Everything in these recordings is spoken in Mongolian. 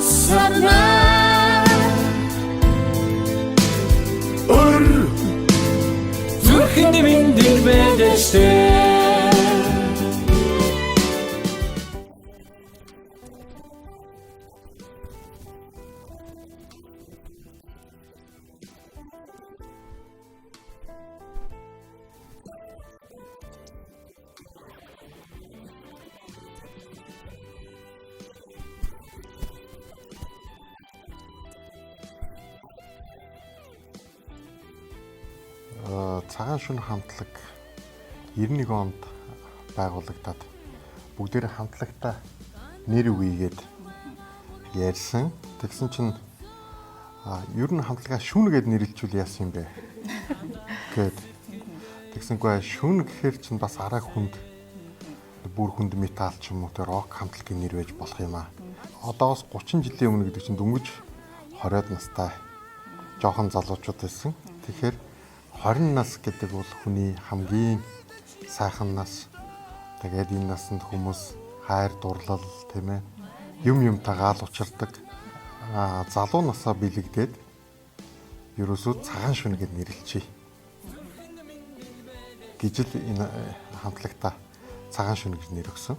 Сарнай. Өр зүрхэнд минь дэлбэлэжтэй. Цагаан шөнө хамтлаг 91 онд байгуулагдаад бүгдээр хамтлагтаа нэр үгийгээд ярьсан. Тэгсэн чинь ер нь хамтлагаа шүн гэд нэрлэжүүл яасан юм бэ гэд. Тэгсэнгүй шүн гэхээр чинь бас араа хүнд бүр хүнд металл ч юм уу тэ рок хамтлагийн нэр байж болох юм аа. Одоос 30 жилийн өмнө гэдэг чинь дөнгөж 20-од настай жоохон залуучууд байсан. Тэгэхээр 20 нас гэдэг бол хүний хамгийн сайхан нас. Тэгээд энэ насанд хүмүүс хайр дурлал тийм ээ юм юмтай гаал учирдаг. Залуу насаа бэлэгдээд ерөөсөө цагаан шөнө гэд нэрлэжээ гэж л энэ хамтлагта цагаан шөнө гэж нэр өгсөн.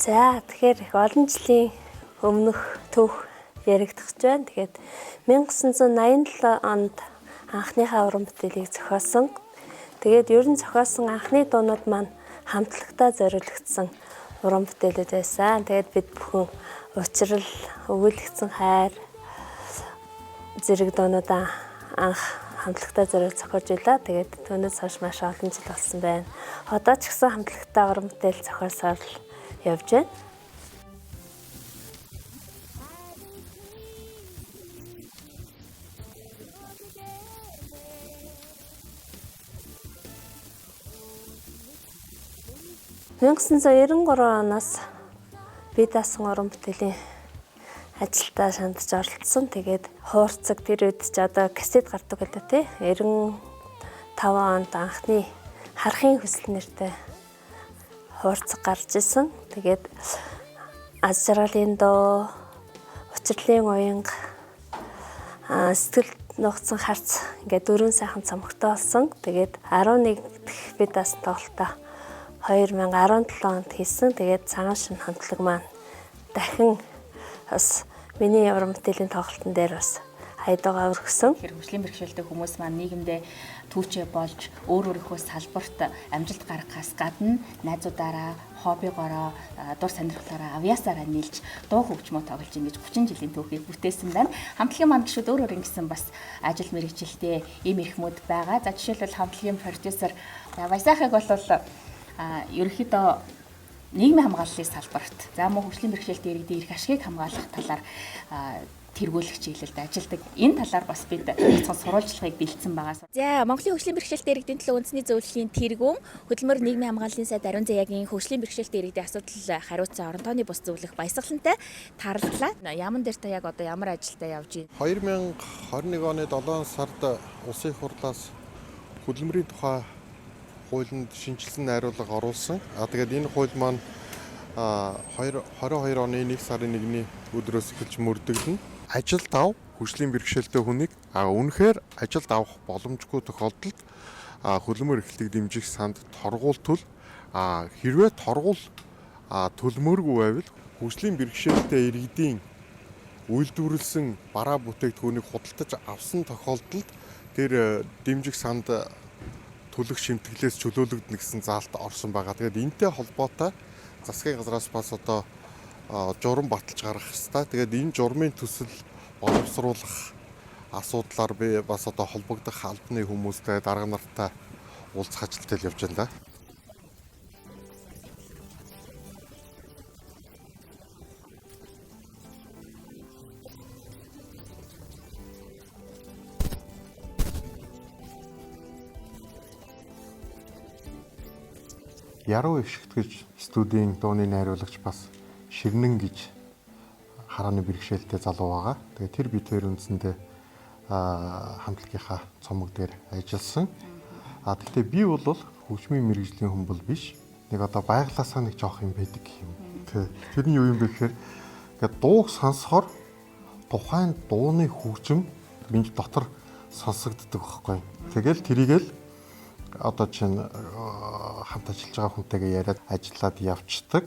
За тэгэхээр их олон жилийн өмнөх түүх яригдах гэж байна. Тэгээд 1987 онд анхныхаа уран бүтээлийг зохиосон. Тэгээд ер нь зохиосон анхны дуунууд маань хамтлагтаа зориулагдсан уран бүтээлүүд байсан. Тэгээд бид бүхэн учрал, өгүүлэгдсэн хайр зэрэг дуунуудаа анх хамтлагтаа зориулж зохиож байлаа. Тэгээд түүнээс хойш маш олон жил болсон байна. Одоо ч гэсэн хамтлагтаа уран бүтээл зохиосоор л явж байна. 1993 оноос би даасан уран бүтээлийн ажилдаа шандаж оролцсон. Тэгээд хуурцаг тэр үед ч одоо кассет гардаг байлаа тий. 95 онд анхны харахын хүсэл нэртэй хуурцаг гарч исэн. Тэгээд аз жаргалын дуу, учирлын уянга, сэтгэл нухацсан харц ингээд дөрвөн сайхан цомогтой болсон. Тэгээд 11 дэх би даасан тоглолтоо 2017 онд хийсэн. Тэгээд цагаан шин хамтлаг маань дахин бас миний уран бүтээлийн тоглолтын дээр бас хайдуугаа өргөсөн. Тэгэхээр хөгжлийн бэрхшээлтэй хүмүүс маань нийгэмдээ түүчээ болж өөр өөрийнхөө салбарт амжилт гаргахаас гадна найзуудаараа, хоббигоороо, дур сонирхлоороо, авьяасаараа нийлж дуу хөгжмөө тоглож ингэж 30 жилийн түүхийг бүтээсэн байна. Хамтлагийн маань гишүүд өөр өөр ингэсэн бас ажил мэргэжилтэй ийм эрхмүүд байгаа. За жишээлбэл хамтлагийн продюсер Вайсахыг бол ерөнхийдөө нийгмийн хамгааллын салбарт за мөн хөгжлийн бэрхшээлтэй иргэдийн эрх ашигыг хамгаалах талаар тэргүүлэх чиглэлд ажилладаг. Энэ талаар бас бид бяцхан сурвалжлагыг бэлдсэн байгаа. За Монголын хөгжлийн бэрхшээлтэй иргэдийн төлөө үндэсний зөвлөлийн тэргүүн хөдөлмөр нийгмийн хамгааллын сайд Ариун Заяагийн хөгжлийн бэрхшээлтэй иргэдийн асуудал хариуцсан орон тооны бус зөвлөх баясгалантай тарлалаа. Яман дээр та яг одоо ямар ажилдаа явж байна? 2021 оны 7 сард Улсын их хурлаас хөдөлмөрийн тухай хуулинд шинжилсэн найруулга оруулсан. Тэгээд энэ хууль маань 22 оны 1 сарын 1-ний өдрөөс эхэлж мөрдөгдөнө. Ажилд ав хөгжлийн бэрхшээлтэй хүнийг үнэхээр ажилд авах боломжгүй тохиолдолд хөдөлмөр эрхлэлтийг дэмжих санд торгуул төл, хэрвээ торгуул төлмөөргүй байвал хөгжлийн бэрхшээлтэй иргэдийн үйлдвэрлэсэн бараа бүтээгдэхүүнийг худалдаж авсан тохиолдолд тэр дэмжих санд төлөх шимтгэлээс чөлөөлөгдөнө гэсэн заалт орсон байгаа. Тэгээд энэтэй холбоотой засгийн газраас бас одоо Журам баталж гаргах хэвээр. Тэгээд энэ журмын төсөл боловсруулах асуудлаар би бас одоо холбогдох албаны хүмүүстэй, дарга нартай уулзах ажилтай л явж байна да. Яруу ишгтгэж студийн дууны найруулагч бас Ширнэн гэж харааны бэрхшээлтэй залуу байгаа. Тэгээ тэр бид хоёр үндсэндээ хамтлагийнхаа цомог дээр ажилласан. А тэгтээ би бол хөгжмийн мэргэжлийн хүн бол биш. Нэг одоо байглаасаа нэг жоох юм байдаг гэх юм. Тэ. Тэр нь юу юм бэ гэхээр ингээд дууг сонсохоор тухайн дууны хөгжим минь дотор сонсогддог байхгүй. Тэгэл тэрийгэл одоо чинь хамт ажиллаж байгаа хүнтэйгээ яриад ажиллаад явцдаг.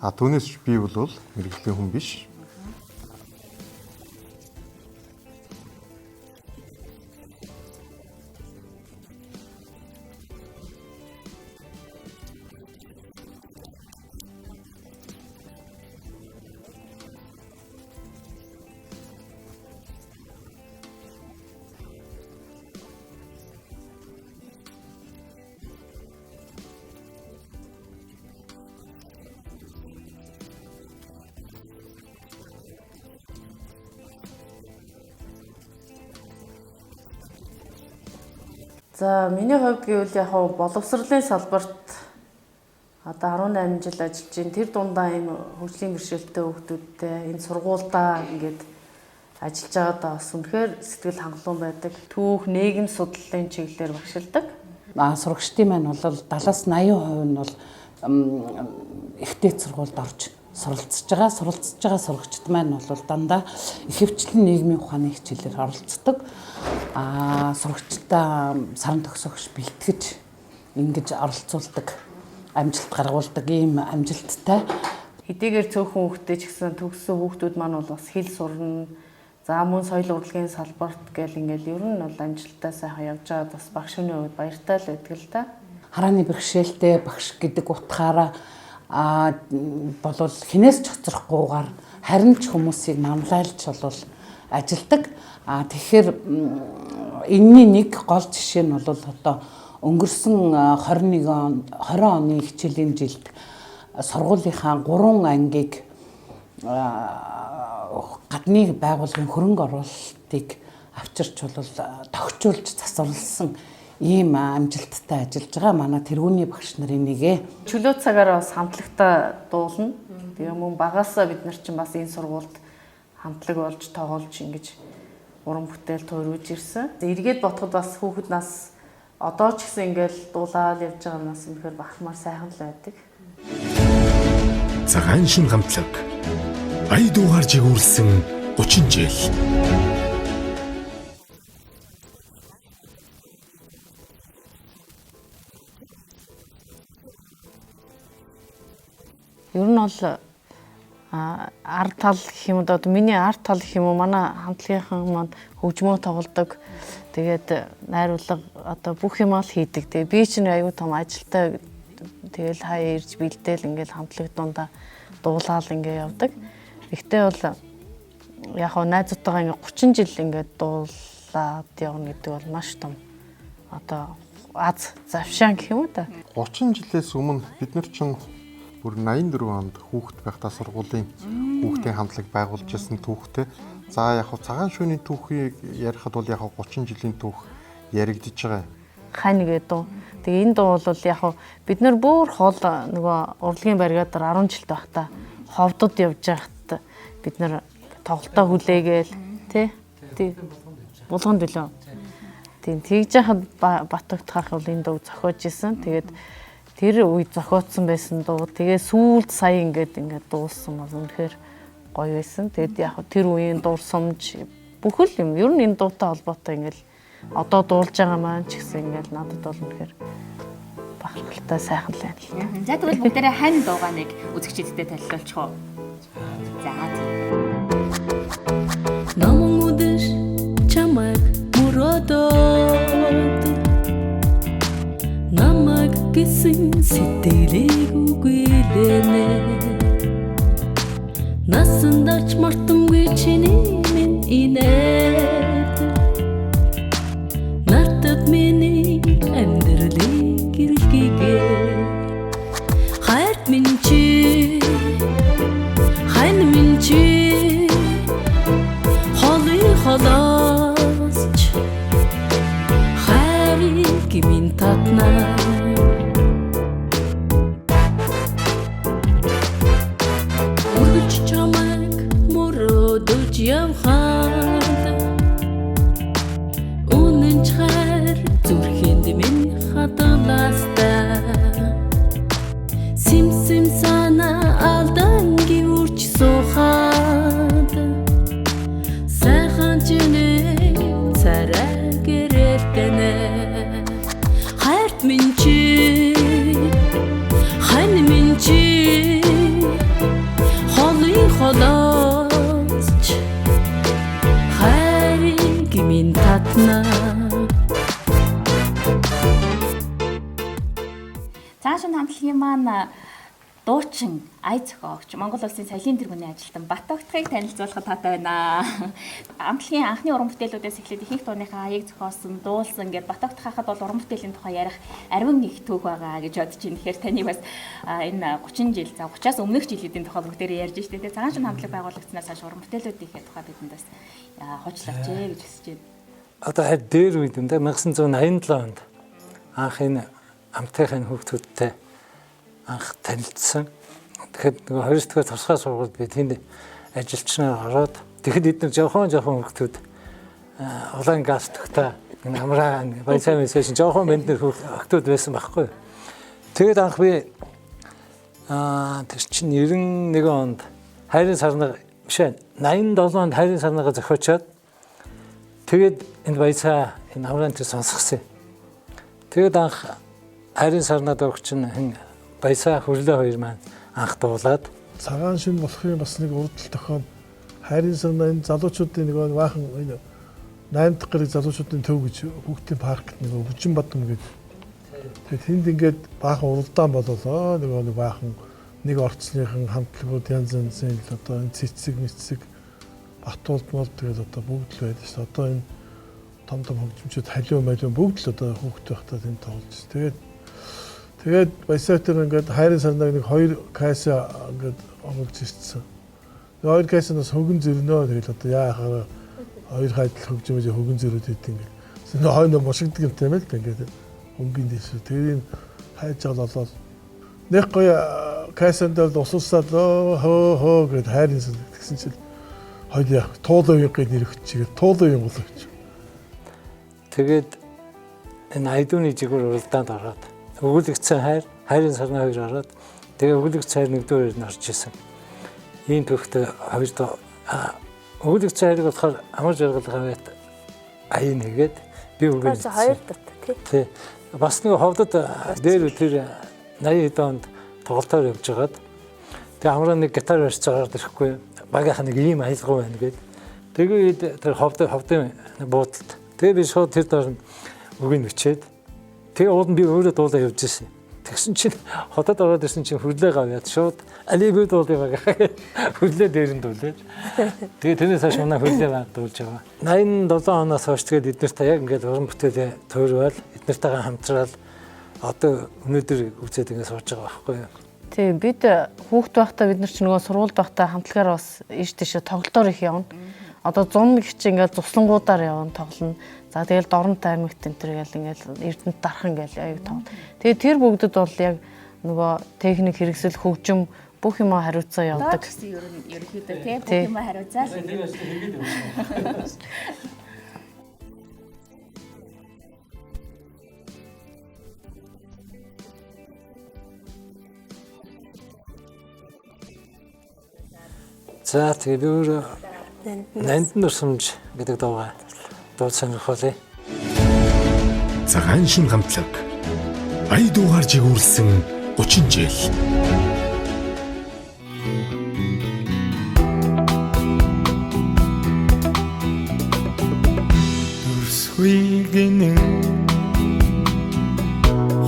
А түүнээс би бол мэргэжлийн хүн биш. За, миний хувьд гэвэл яг хав боловсролын салбарт одоо 18 жил ажиллаж байна. Тэр дундаа ийм хөгжлийн бэрхшээлтэй хүүхдүүдтэй энэ сургуульдаа ингээд ажиллаж байгаадаа бас үнэхээр сэтгэл хангалуун байдаг. Түүх, нийгэм судлалын чиглэлээр багшилдаг. Сурагчдын маань бол 70-аас 80% нь бол ихтэй сургуульд орж суралцж байгаа. Суралцж байгаа сурагчид маань бол дандаа ихэвчлэн нийгмийн ухааны хичээлээр оролцдог. Сурагчдаа саран төгсөгч бэлтгэж ингэж оролцуулдаг, амжилт гаргуулдаг ийм амжилттай. Хэдийгээр цөөхөн хүүхдтэй ч гэсэн төгссөн хүүхдүүд маань бол бас хэл сурна. За, мөн соёл урлагийн салбарт гэл ингээл ер нь бол амжилттай сайхан явж байгаа, бас багш хүний хувьд баяртай л байдаг л да. Харааны бэрхшээлтэй багш гэдэг утгаараа болвол хинээс ч хоцрохгүйгээр харин ч хүмүүсийг манлайлж болвол ажилдаг. Тэгэхээр энэний нэг гол жишээ нь бол одоо өнгөрсөн 21 он 20 оны хичээлийн жилд сургуулийнхаа 3 ангийг гадны байгууллагын хөрөнгө оруулалтыг авчирч бол тохижуулж засварласан ийм амжилттай ажиллаж байгаа манай тэргүүний багш нарын нэгэ. Чөлөө цагаараа бас хамтлагтаа дуулна. Тэгээ мөн багасаа бид нар чинь бас энэ сургуульд хамтлаг болж тоглож ингэж уран бүтээл туурвж ирсэн. Эргээд бодоход бас хүүхэд нас одоо ч гэсэн ингээл дуулаад явж байгаа нас үнэхээр бахармаар сайхан л байдаг. Цагаан шин хамтлаг. Ая дуугаар жигүүрлсэн 30 жил. Ер нь бол ард тал гэх юм уу, одоо миний ард тал гэх юм уу, манай хамтлагийнхан маань хөгжмөө тоглодог. Тэгээд найруулга одоо бүх юмаа л хийдэг. Тэгээ би чинь аюу том ажилтай, тэгэл хаяа ирж бэлдээл ингээл хамтлаг дундаа дуулаал ингээ явдаг. Гэхдээ бол яг хоо найзуудтайгаа ингээ 30 жил ингээ дуулаад явна гэдэг бол маш том одоо аз завшаан гэх юм уу та. 30 жилээс өмнө бид нар чинь бүр 84 онд хүүхэд байхдаа сургуулийн хүүхдийн хамтлаг байгуулж ирсэн түүхтэй. За, яг хав цагаан шөнийн түүхийг ярихад бол яг хав 30 жилийн түүх яригдж байгаа юм. Хань гэдэг дуу. Тэгээ энэ дуу бол яг хав бид нар бүр хол нөгөө урлагийн бригадаар 10 жилд байхдаа ховдод явж байхад бид нар тоглолтоо хүлээгээл тий. Булганд билүү. Тийм, тэгж яхад Батугтахах бол энэ дуу зохиож исэн. Тэгээд тэр үед зохиоцсон байсан дуу. Тэгээ сүүлд сая ингээд ингээд дуулсан бол үнэхээр гоё байсан. Тэгээд яг тэр үеийн дурсамж бүхэл юм. Ер нь энэ дуутай холбоотой ингээд одоо дуулж байгаа маань ч гэсэн ингээд надад бол үнэхээр бахархалтай сайхан л байна л та. За, тэгвэл бүгдээрээ хань дуугаа нэг үзэгчдэдээ танилцуулчих уу. За, тийм. Номон үдэш чамайг мөрөөдөөд, намайг гэсэн сэтгэлийг үгүйлэнэ. Насандач мартамгүй чиний минь инээд. Надад миний амьдралыг гэрэлгээгээ. Хайрт минь чи, хань минь чи, холын холоосч хайрыг минь татнаа. Үргэлж чамайг мөрөөдөж явхад үнэн ч хайр зүрхэнд минь хадгалаастай. Сим сим санаа алдан гүрч суухад сайхан чиний царай гэрэлтэнэ. Хайрт минь чи, хань минь чи, холын холоосч хайрыг минь татнаа. Цагаан шөнө хамтлагийн маань дуучин, ая зохиогч, Монгол Улсын соёлын тэргүүний ажилтан Бат Огтхыг танилцуулахад таатай байна. Хамтлагийн анхны уран бүтээлүүдээс эхлээд ихэнх дууныхаа аяыг зохиосон, дуулсан гэдээ Бат Огтх хахад бол уран бүтээлийн тухай ярих ариун их түүх байгаа гэж бодож байна. Тэгэхээр таны бас энэ 30 жил, за 30-аас өмнөх жилүүдийн тухай бүгдээрээ ярьж штэ. Тэгээ Цагаан шөнө хамтлаг байгуулагдсанаас хойш уран бүтээлүүдийнхээ тухай бидэнд бас хуучлаач ээ гэж хүсэж байна. Одоо харь дээр үед юм да 1987 онд анх энэ хамтлагийн хүүхдүүдтэй анх танилцсан. Тэгэхэд нөгөө 2 дугаар туршихаа сургуульд би тэнд ажилчнаар ороод тэгэхэд эдгээр жохон хүүхдүүд улаан галстуктай энэ амраа баясаа мэсэшин жохон бэндэр хүүхдүүд байсан байхгүй. Тэгээд анх би тэр чинь 91 онд хайрын сарнага биш ээ 87 онд хайрын сарнага зохиочоод тэгээд энэ баясаа энэ амраан тэр сонсгосон. Тэгээд анх хайрын сарнаа дуугч нь хэн баясаа хөрлөө хоёр маань анх дуулаад Цагаан шөнө болохын бас нэг урдл тохион хайрын сарнаа энэ залуучуудын нэг баахан энэ 8 дахь гараг залуучуудын төв гэж хүүхдийн паркт нэг Бүжин Бадам гэдэг. Тэгээд тэнд ингээд баахан уралдаан бололоо. Нөгөө нэг баахан нэг орцныхан хамтлагууд янз янзын л одоо энэ цэцэг мэцэг Батуулд мол тэгэл одоо бүгд л байдаг шүү дээ. Одоо энэ том том хөгжимчүүд халиу малиу бүгд л одоо хүүхд байхдаа тэнд тоглож. Тэгээд баясаатар ингээд хайрын сарнаг нэг 2 кайса ингээд оруулж ирсэн. Тэгээ 2 кайсанаас хөгөн зөрнөө тэгэл одоо яахаараа хоёр хайдал хөгжимж хөгөн зөрөөд идэв ингээд. Тэний хойно бушигдаг юм тийм л да ингээд хөнгөн дэвшээ. Тэгээд энэ хайж байгаа болоод нэг гоё кайсанд бол усусаад хөө хөө гэд хайрын сарнаг тэгсэн чинь хоёр яах туулан үеийн гээд нэр өгчгээд туулан үеийн гол өгч. Тэгээд энэ айдууны жигүүр уралдаанд ороод өгүүлэгдсэн хайр, хайрын сарны хоёр ороод тэгээ өгүүлэгдсэн хайр нэгдүгээр нь орж исэн. Ийм төвхтэй хоёр өгүүлэгдсэн хайрыг болохоор амар жаргал гавьяат аян нэгээд би өгүүлсэн. Хоёр дуутай тий. Тий. Бас нэг ховдод дээр тэр 80 хэдэн онд тоглолтоор явж байгаад тэгээ амраа нэг гитар барьж ороод ирэхгүй багийнх нэг ийм аялгау байна гээд тэгээд тэр ховдын буудалд тэгээ би шууд тэр доор үгийг өчөөд тэгээ уул нь би өөрөө дуулаа явж ирсэн. Тэгсэн чинь хотод ороод ирсэн чинь хөрлөө гавьяат шууд али би дуулъя байгаа. Хөрлөө дээр нь дуулаад. Тэгээ тэрнээс хойш манай хөрлөө баг дуулж байгаа. 87 оноос хойш тэгээд эднэрт яг ингээд уран бүтээлээ туурвал эднэртэйгээ хамтрал одоо өнөөдөр үзээд ингээд сууж байгаа байхгүй юу. Тийм бид хүүхд байхдаа бид нар ч нөгөө сургуульд байхдаа хамтлагаар бас ийш тийшээ тоглолтоор их явна. Одоо 100 их чи ингээд зуслангуудаар явна тоглоно. За тэгэл Дорнот аймагт энэ төр гэл ингээл Эрдэнэт дархан гэл аяг тоглоно. Тэгээ тэр бүгдэд бол яг нөгөө техник хэрэгсэл хөгжим бүх юмаа хариуцаа явдаг. Гэсэн ер нь ерөнхийдөө тий бүх юмаа хариуцаа л ингээд. За тэгээд би өөрөө Нандин дурсамж гэдэг дуугаа дуу сонирхолтой. Цагаан шөнө хамтлаг ая дуугаар жигүүрлсэн 30 жил. Дүрсгүй гинэн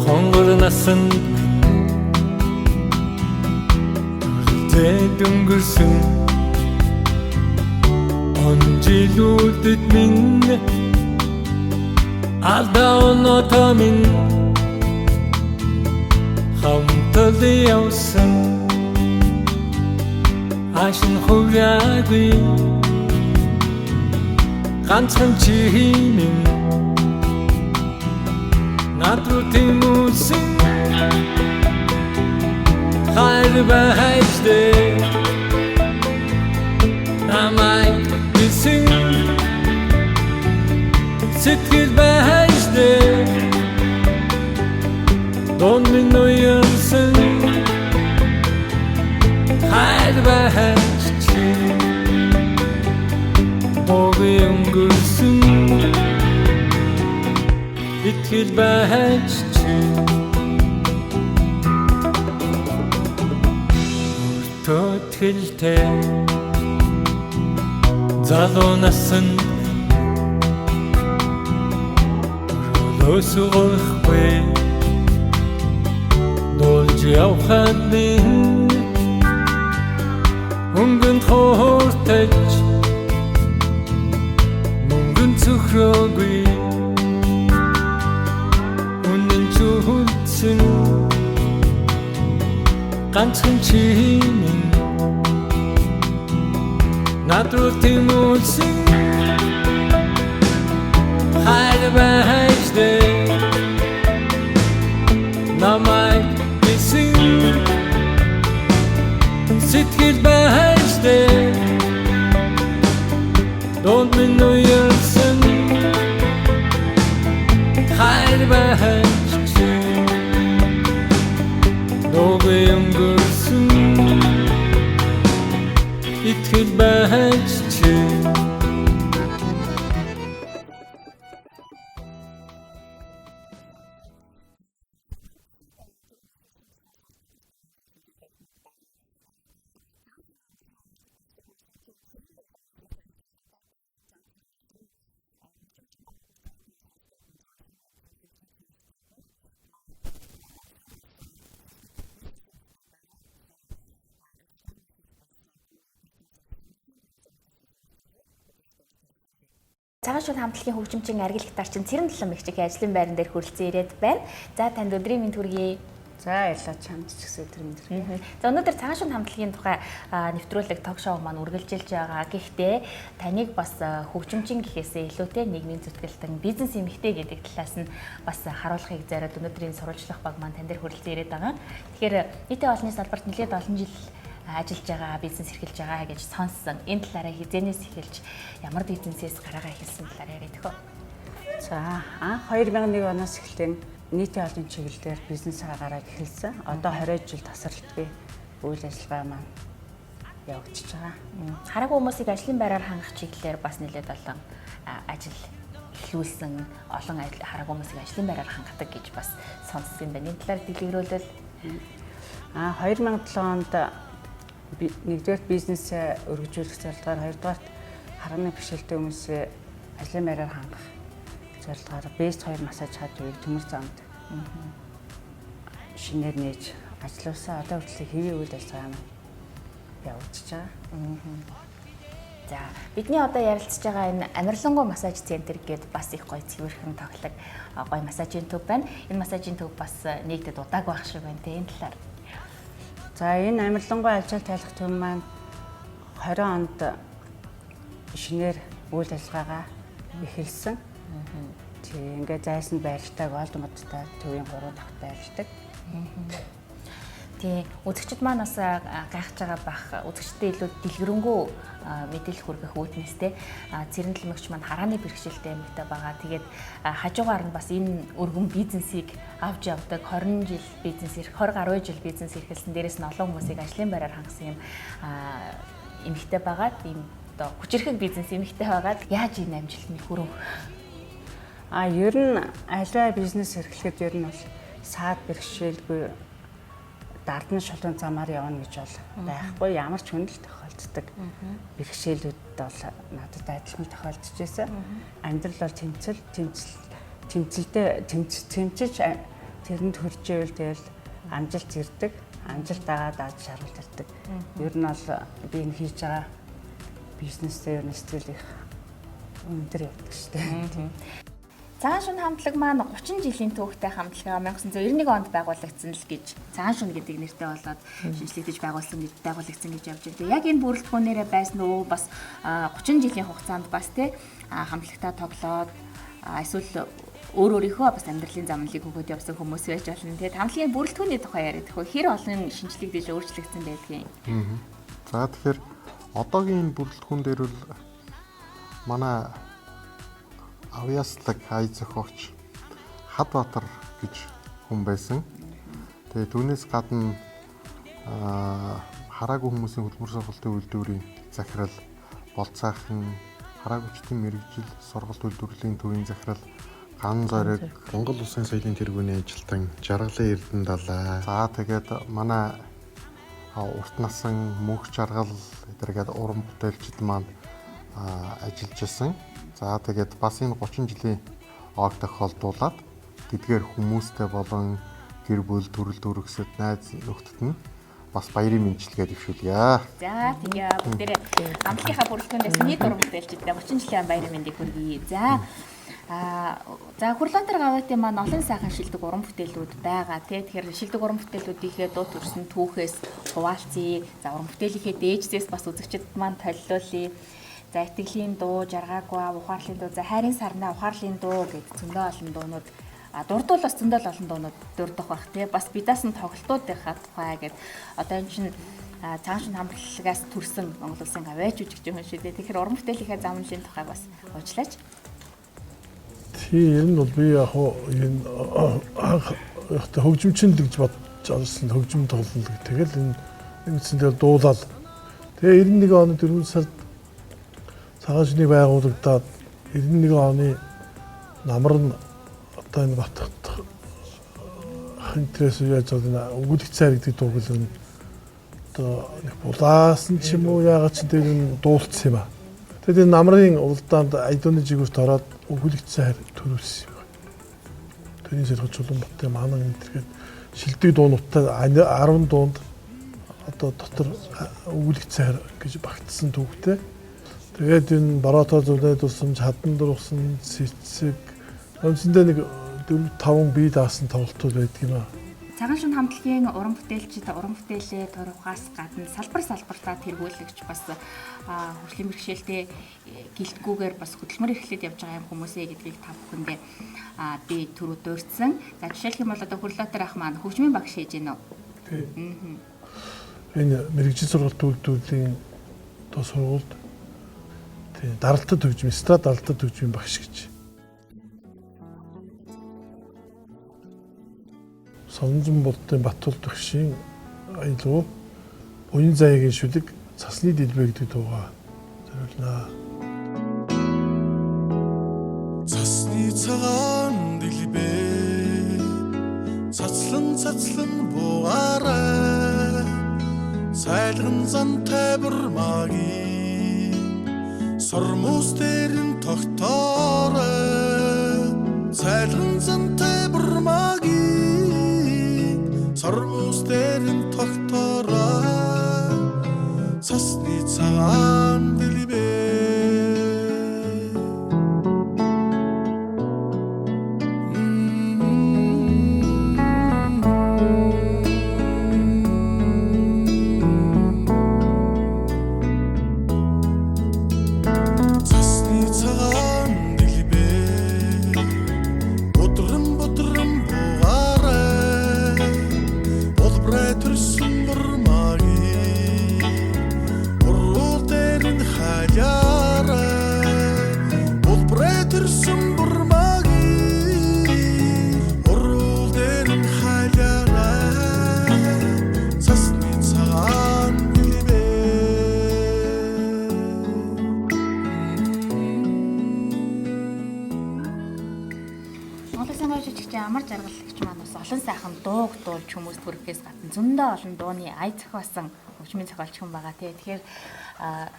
хонгор насан дүртэй дүнгэрсэн Он жилүүдэд минь алдаа оноо минь хамтал явсан ашин хувраагүй ганцхан чи минь над руу тэмүүлсэн хайр байж дээ намайг бисэн сэтгэл байж дээ дон минь уянсан хайр байж чи Моги өнгөрсөн итгэл байж чи Өртөтгэлтэй залуу насан өрөөлөөс өгөхгүй дуулж явхад минь өнгөнд хууртаж мөнгөн цөхрөөгүй үнэн чүлцэн ганцхан чи минь над руу тэмүүлсэн хайр байж дээ намайг бисэн сэтгэл байж дээ дунд минь уянсан хайр байж чи Нүгэй өнгөрсөн итгэл байж чи. Цагаан шүн хамтлагийн хөгжимчин Аргил гитарчин Цэрэн Долон мэгчийн ажлын байран дээр хүрэлцэн ирээд байна. За танд өдрийн мэнд хүргэе. За баярлалаа, чамд ч гэсэн өдрийн мэнд хүргэе. За өнөөдөр цагаан шүн хамтлагийн тухай нэвтрүүлэг ток шоу маань үргэлжилж байгаа. Гэхдээ таныг бас хөгжимчин гэхээсээ илүүтэй нийгмийн зүтгэлтэн бизнес эмэгтэй гэдэг талаас нь бас харуулахыг зориод өнөөдрийн сурвалжлах баг маань тань дээр хүрэлцэн ирээд байгаа. Тэгэхээр нийтийн олонний салбарт нэлээд олон жил ажиллаж байгаа, бизнес эрхэлж байгаа гэж сонссон. Энэ талаараа хизээнээс эхэлж ямар бизнесээс гараагаа эхэлсэн талаар яриад өгөө. За, анх 2001 оноос эхлэн нийтийн олон чиглэл дээр бизнесээ гараад эхэлсэн. Одоо 20 жил тасралтгүй үйл ажиллагаа маань явагдаж байгаа. Хараагүй хүмүүсийг ажлын байраар хангах чиглэлээр бас нэлээд олон ажил эхлүүлсэн, олон хараагүй хүмүүсийг ажлын байраар хангадаг гэж бас сонссон юм байна. Энэ талаар дэлгэрүүлвэл. 2007 онд нэгдүгээр бизнесээ өргөжүүлэх зорилгоор, хоёрдугаарт харааны бэрхшээлтэй хүмүүсээ ажлын байраар хангах зорилгоор Best 2 массаж хажуурыг төмөр замд шинээр нээж ажиллуулсан. Одоо хүртэл хэвийн үйл ажиллагаа маань явагдаж байгаа. За бидний одоо ярилцж байгаа энэ Амарлингуй массаж центр гээд бас их гоё цэвэрхэн тоглог гоё массажийн төв байна. Энэ массажийн төв бас нэгдэд удааг байх шиг байна те энэ талаар. За энэ Амарлингуй альчаал тайлах төв маань 20 онд шинээр үйл ажиллагаагаа эхэлсэн. Тэг ингээ зайсан байртайг олд модтой төвийн 3 давхар байрладаг. Тий, үзэгчд маань бас гайхаж байгаа бах. Үзэгчдэд илүү дэлгэрэнгүй мэдээлэл хүргэх үүднээс те Цэрэн төлмөгч маань харааны бэрхшээлтэй эмэгтэй байгаа. Тэгээд хажуугаар нь бас энэ өргөн бизнесийг авч явдаг. 20 жил бизнес эрх, 20 гаруй жил бизнес эрхэлсэн. Дээрээс нь олон хүмүүсийг ажлын байраар хангасан юм эмэгтэй байгаа. Тийм одоо хүчирхэг бизнес эмэгтэй байгаад яаж энэ амжилтанд хүрв? А ер нь альва бизнес эрхлэхэд ер нь бол саад бэрхшээлгүй дардан шулуун замаар явна гэж бол байхгүй. Ямар ч хүнд л тохиолддог. Бэрхшээлүүд бол надад адилхан тохиолдож байсан. Амьдрал бол тэмцэл, тэмцэлтэй тэмцэж тэрэнд хүрч ивэл тэгэл амжилт ирдэг. Амжилт дагаад аз жаргал ирдэг. Ер нь бол би энэ хийж байгаа Бизнестэй ер нь сэтгэл их өндөр явдаг шүү дээ. Цагаан шүн хамтлаг маань 30 жилийн түүхтэй хамтлагаа 1991 онд байгуулагдсан л гэж Цагаан шүн гэдэг нэртэй болоод шинжлэгдэж байгуулсан гэж байгуулагдсан гэж явж байна. Яг энэ бүрэлдэхүүнээрээ байсан уу бас 30 жилийн хугацаанд бас тий хамтлагтаа тоглоод эсвэл өөр өөрийнхөө бас амьдралын замналыг өгөөд явсан хүмүүс байж болно тий. Хамтлагийн бүрэлдэхүүний тухай яриад хөө хэр олон шинжлэгдэж өөрчлөгдсөн байдгийг. За тэгэхээр одоогийн энэ бүрэлдэхүүн дээр бол манай авьяаслаг ая зохиогч Хадбаатар гэж хүн байсан. Тэгээ түүнээс гадна хараагүй хүмүүсийн хөдөлмөр сургалтын үйлдвэрийн захирал Болцаахан, хараагүйчдийн мэргэжил сургалт үйлдвэрлэлийн төвийн захирал Ган Зориг, Монгол Улсын соёлын тэргүүний ажилтан Жаргалын Эрдэнэ Далай. За тэгээд манай урт насан мөнх жаргал эдэргээд уран бүтээлчд маань ажиллаж исэн. За тэгээд бас энэ 30 жилийн ог тохиолдуулаад тэдгээр хүмүүстэй болон гэр бүл төрөл төрөксөд найз нөхдөд нь бас баярын мэндчилгээ дэвшүүлье. За тэгээ бүгдээрээ хамтлагийнхаа бүрэлдэхүүнээс нийт уран бүтээлчдэд 30 жилийн баярын мэндийг хүргэе. За за Хүрлантар гавьяатын маань олон сайхан шилдэг уран бүтээлүүд байгаа тий. Тэгэхээр шилдэг уран бүтээлүүдийнхээ дуу төрсөн түүхээс хуваалцъя. За уран бүтээлийнхээ дээжсээс бас үзэгчид маань толилуулъя. За итгэлийн дуу, жаргаагүй, ухаарлын дуу, за хайрын сарнаа, ухаарлын дуу гэж зөндөө олон дуунууд дурдвал бас зөндөө олон дуунууд дурдах бах тий. Бас бидаас нь тоглолтуудынхаа тухай гэд одоо энэ чинь цагаан шин хамтлагаас төрсэн Монгол улсын гавьяа жүжигч юм шүү дээ. Тэгэхээр уран бүтээлийнхээ замналын тухай бас уучлаач. Тий, ер нь бол би яг хуу энэ анх яг хөгжимчин л гэж бодож орсон, хөгжим тоглоно гэх. Тэгэл энэ үндсэн дээр дуулаад тэгээ 91 оны 4 сард цагаан шүнийг байгуулагдаад 91 оны намар нь одоо энэ Батхат хинтрээс яаж байгаа энэ өгүүлэх цайр гэдэг дууг л энэ одоо нэг булаасан ч юм уу яагаад ч тэр энэ дуулцсан юм а. Тэгээд энэ намрын уралдаанд Айдууны жигүүрт ороод өгүүлэх цайр төрүүлсэн юм байна. Тэрний сэргэж Чулуунбатын манан энэ төргээд шилдэг дуунуудтай 10 дуунд одоо дотор өгүүлэх цайр гэж багтсан түүхтэй. Тэгээд энэ Боротоо зүнээ дурсамж, Хадан дурсан, Цэцэг үндсэндээ нэг 4 5 бие даасан тоглолтууд байдаг юм аа. Цагаан шүн хамтлагийн уран бүтээлчид уран бүтээлээ турхаас гадна салбар салбартаа тэргүүлэгч бас хөгжлийн бэрхшээлтэй гэлтгүүгээр бас хөдөлмөр эрхлээд явж байгаа юм хүмүүсээ гэдгийг та бүхэндээ би түрүү дурдсан. За жишээлх юм бол одоо Хүрлаатар ах маань хөгжмийн багш хийж гэнэ үү? Тий. Энэ мэргэжил сургалт үйлдвэрлэлийн одоо сургуульд тий даралтад хөгжим, эстрад даралтад хөгжмийн багш гэж. Сонзон болдын Батулд багшийн аялгау Буян заяагийн шүлэг Цасны дэлбэ гэдэг дуугаа зориулнаа. Цасны цагаан дэлбэ цацлан цацлан буугаарай сайлган зантай бурмагийн сормуус дээр нь тогтоорой сайлган зантай бурмагийн сормуус дээр нь тогтоорой цасны цагаан дэлбэ. Цасны цагаан дэлбэ будран будран буугаарай улбрай төрсөн бурмагийн уруул дээр нь халиарай улбрай төрсөн бурмагийн уруул дээр нь халиарай цасны цагаан дэлбэ. Монгол Улсын гавь жүжигчин Амар Жаргал гэж маань бас олон сайхан дууг дуулж хүмүүст хүрэхээс гадна зөндөө олон дууны ая зохиосон хөгжмийн зохиолч хүн байгаа тий. Тэгэхээр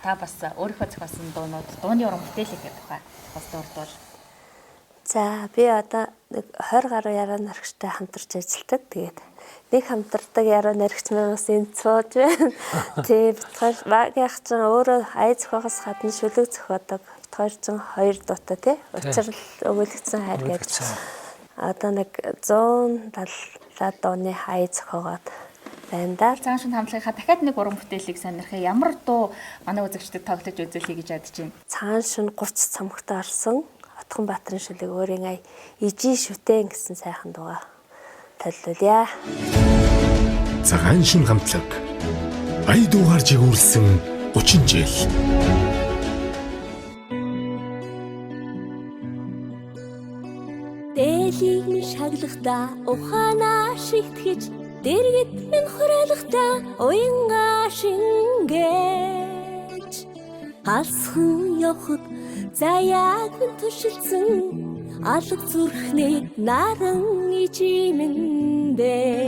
та бас өөрийнхөө зохиосон дуунууд дууны уран бүтээлийнхээ тухай бас дурдвал. За би одоо нэг 20 гаруй яраа нарагчтай хамтарч ажилладаг. Тэгээд Нэг хамтардаг яруу найрагч маань бас энд сууж байна. Тий, бид хоёр багийнх чинь өөрөө ая зохиогоос гадна шүлэг зохиодог. Бид хоёр чинь хоёр дуутай тий. Учрал өгөөлөгдсөн хайр гэж. Одоо нэг 170 дууны ая зохиогоод байна да. Цагаан шөнө хамтлагийнхаа дахиад нэг уран бүтээлийг сонирхъя. Ямар дуу манай үзэгчдэд тоглож үзүүлэе гэж бодож байна? Цагаан шөнө 30 цомогтой орсон Отгон Баатрын шүлэг өөрийн ая ижи шүтэн гэсэн сайхан дуугаа толиулъя. Цагаан шөнө хамтлаг. Ая дуугаар жигүүрлсэн 30 жил. Дээлийг минь шаглахдаа ухаанаа шигтгэж, дэргэд минь хураалахдаа уянгаа шингээж, алсхан явхад заяаг минь тушилсан алга зүрхний наран ижимэндээ.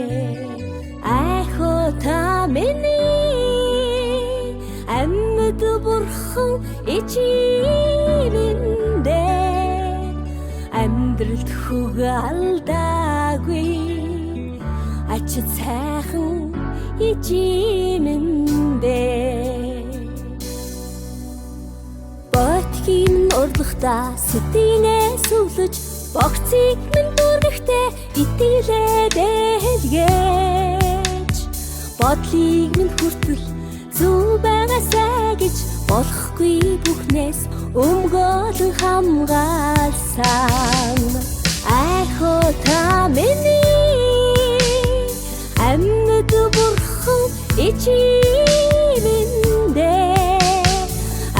Айхоо та миний амьд бурхан ижимэндээ, амьдралд хөг алдаагүй ачид сайхан ижимэндээ. Бойтгийн минь урлагтаа сэтгэлээ сүглэж, богцыг минь дүүргэхдээ итгэлээ дэлгээж, бодлыг минь хүртэл зүв байгаасай гэж болохгүй бүхнээс өмгөөлөн хамгаалсан. Айхоо та миний амьд бурхан ижимэндээ,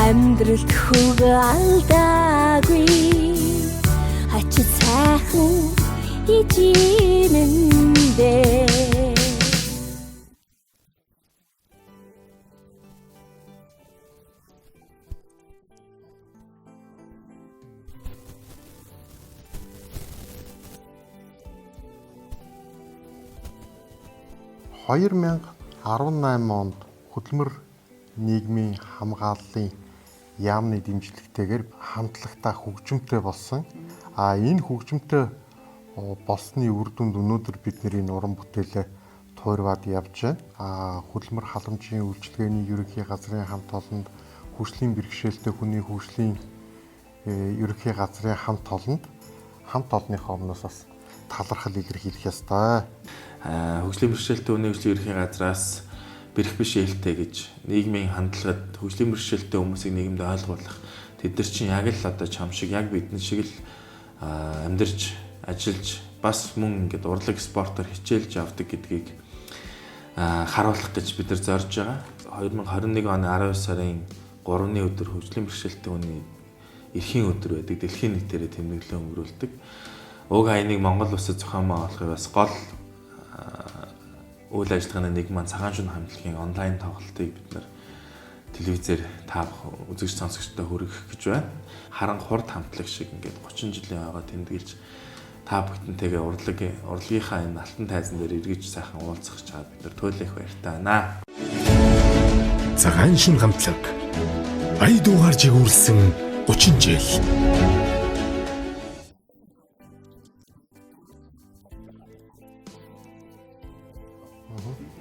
амьдралд хөг алдаагүй ачид сайхан ижимэндээ. — 2018 онд хөдөлмөр нийгмийн хамгааллын яамны дэмжлэгтэйгээр хамтлагтаа хөгжимтэй болсон. А энэ хөгжимтэй болсны үр дүнд өнөөдөр бид нэр энэ уран бүтээлээ туйрваад явж байна. А хөдөлмөр халамжийн үйлчилгээний ерөнхий газрын хамт олонд, хөгжлийн бэрхшээлтэй хүний хөгжлийн ерөнхий газрын хамт олонд, хамт олонныхоо өмнөөс бас талархал илэрхийлэх ёстой. Хөгжлийн бэрхшээлтэй хүний хөгжлийн ерөнхий газраас бэрх биш ээлтэй гэж нийгмийн хандлагад хөгжлийн бэрхшээлтэй хүмүүсийг нийгэмд ойлгуулах, тэд нар чинь яг л одоо чам шиг, яг бидний шиг л амьдарч, ажиллаж, бас мөн ингээд урлаг спортоор хичээлж явдаг гэдгийг харуулах гэж бид нар зорж байгаа. 2021 оны 12 сарын 3-ны өдөр хөгжлийн бэрхшээлтэй хүний эрхийн өдөр байдаг. Дэлхийн нийтээрээ тэмдэглэн өнгөрүүлдэг. Уг аяныг Монгол улсад зохион байгуулахыг бас гол үйл ажиллагааны нэг маань цагаан шөнө хамтлагийн онлайн тоглолтыг бид нар телевизээр та үзэгч сонсогчдод хүргэх гэж байна. Харан хурд хамтлаг шиг ингээд 30 жилийн ойгоо тэмдэглэж та бүхэнтэйгээ урлагийнхаа энэ алтан тайзан дээр эргэж сайхан уулзах чад бид нар туйлах баяртай байна. Цагаан шөнө хамтлаг. Ая дуугаар жигүүрлсэн 30 жил.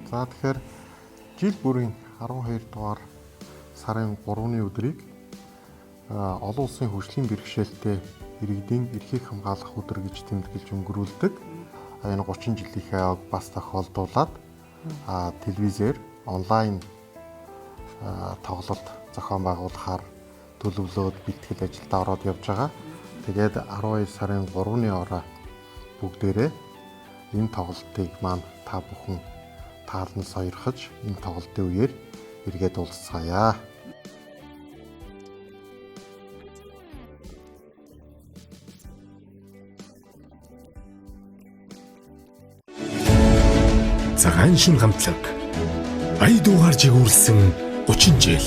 За тэгэхээр жил бүрийн 12 дугаар сарын 3-ны өдрийг олон улсын хөгжлийн бэрхшээлтэй иргэдийн эрхийг хамгаалах өдөр гэж тэмдэглэж өнгөрүүлдэг. Энэ 30 жилийнхээ ог бас тохиолдуулаад телевизээр онлайн тоглолт зохион байгуулахаар төлөвлөөд бэлтгэл ажилдаа ороод явж байгаа. Тэгээд 12 сарын 3-ны орой бүгдээрээ энэ тоглолтыг маань та бүхэн таалан сойрхож энэ тоглолтын үеэр эргээд уулзцаая. Цагаан шөнө хамтлаг. Ая дуугаар жигүүрлсэн 30 жил.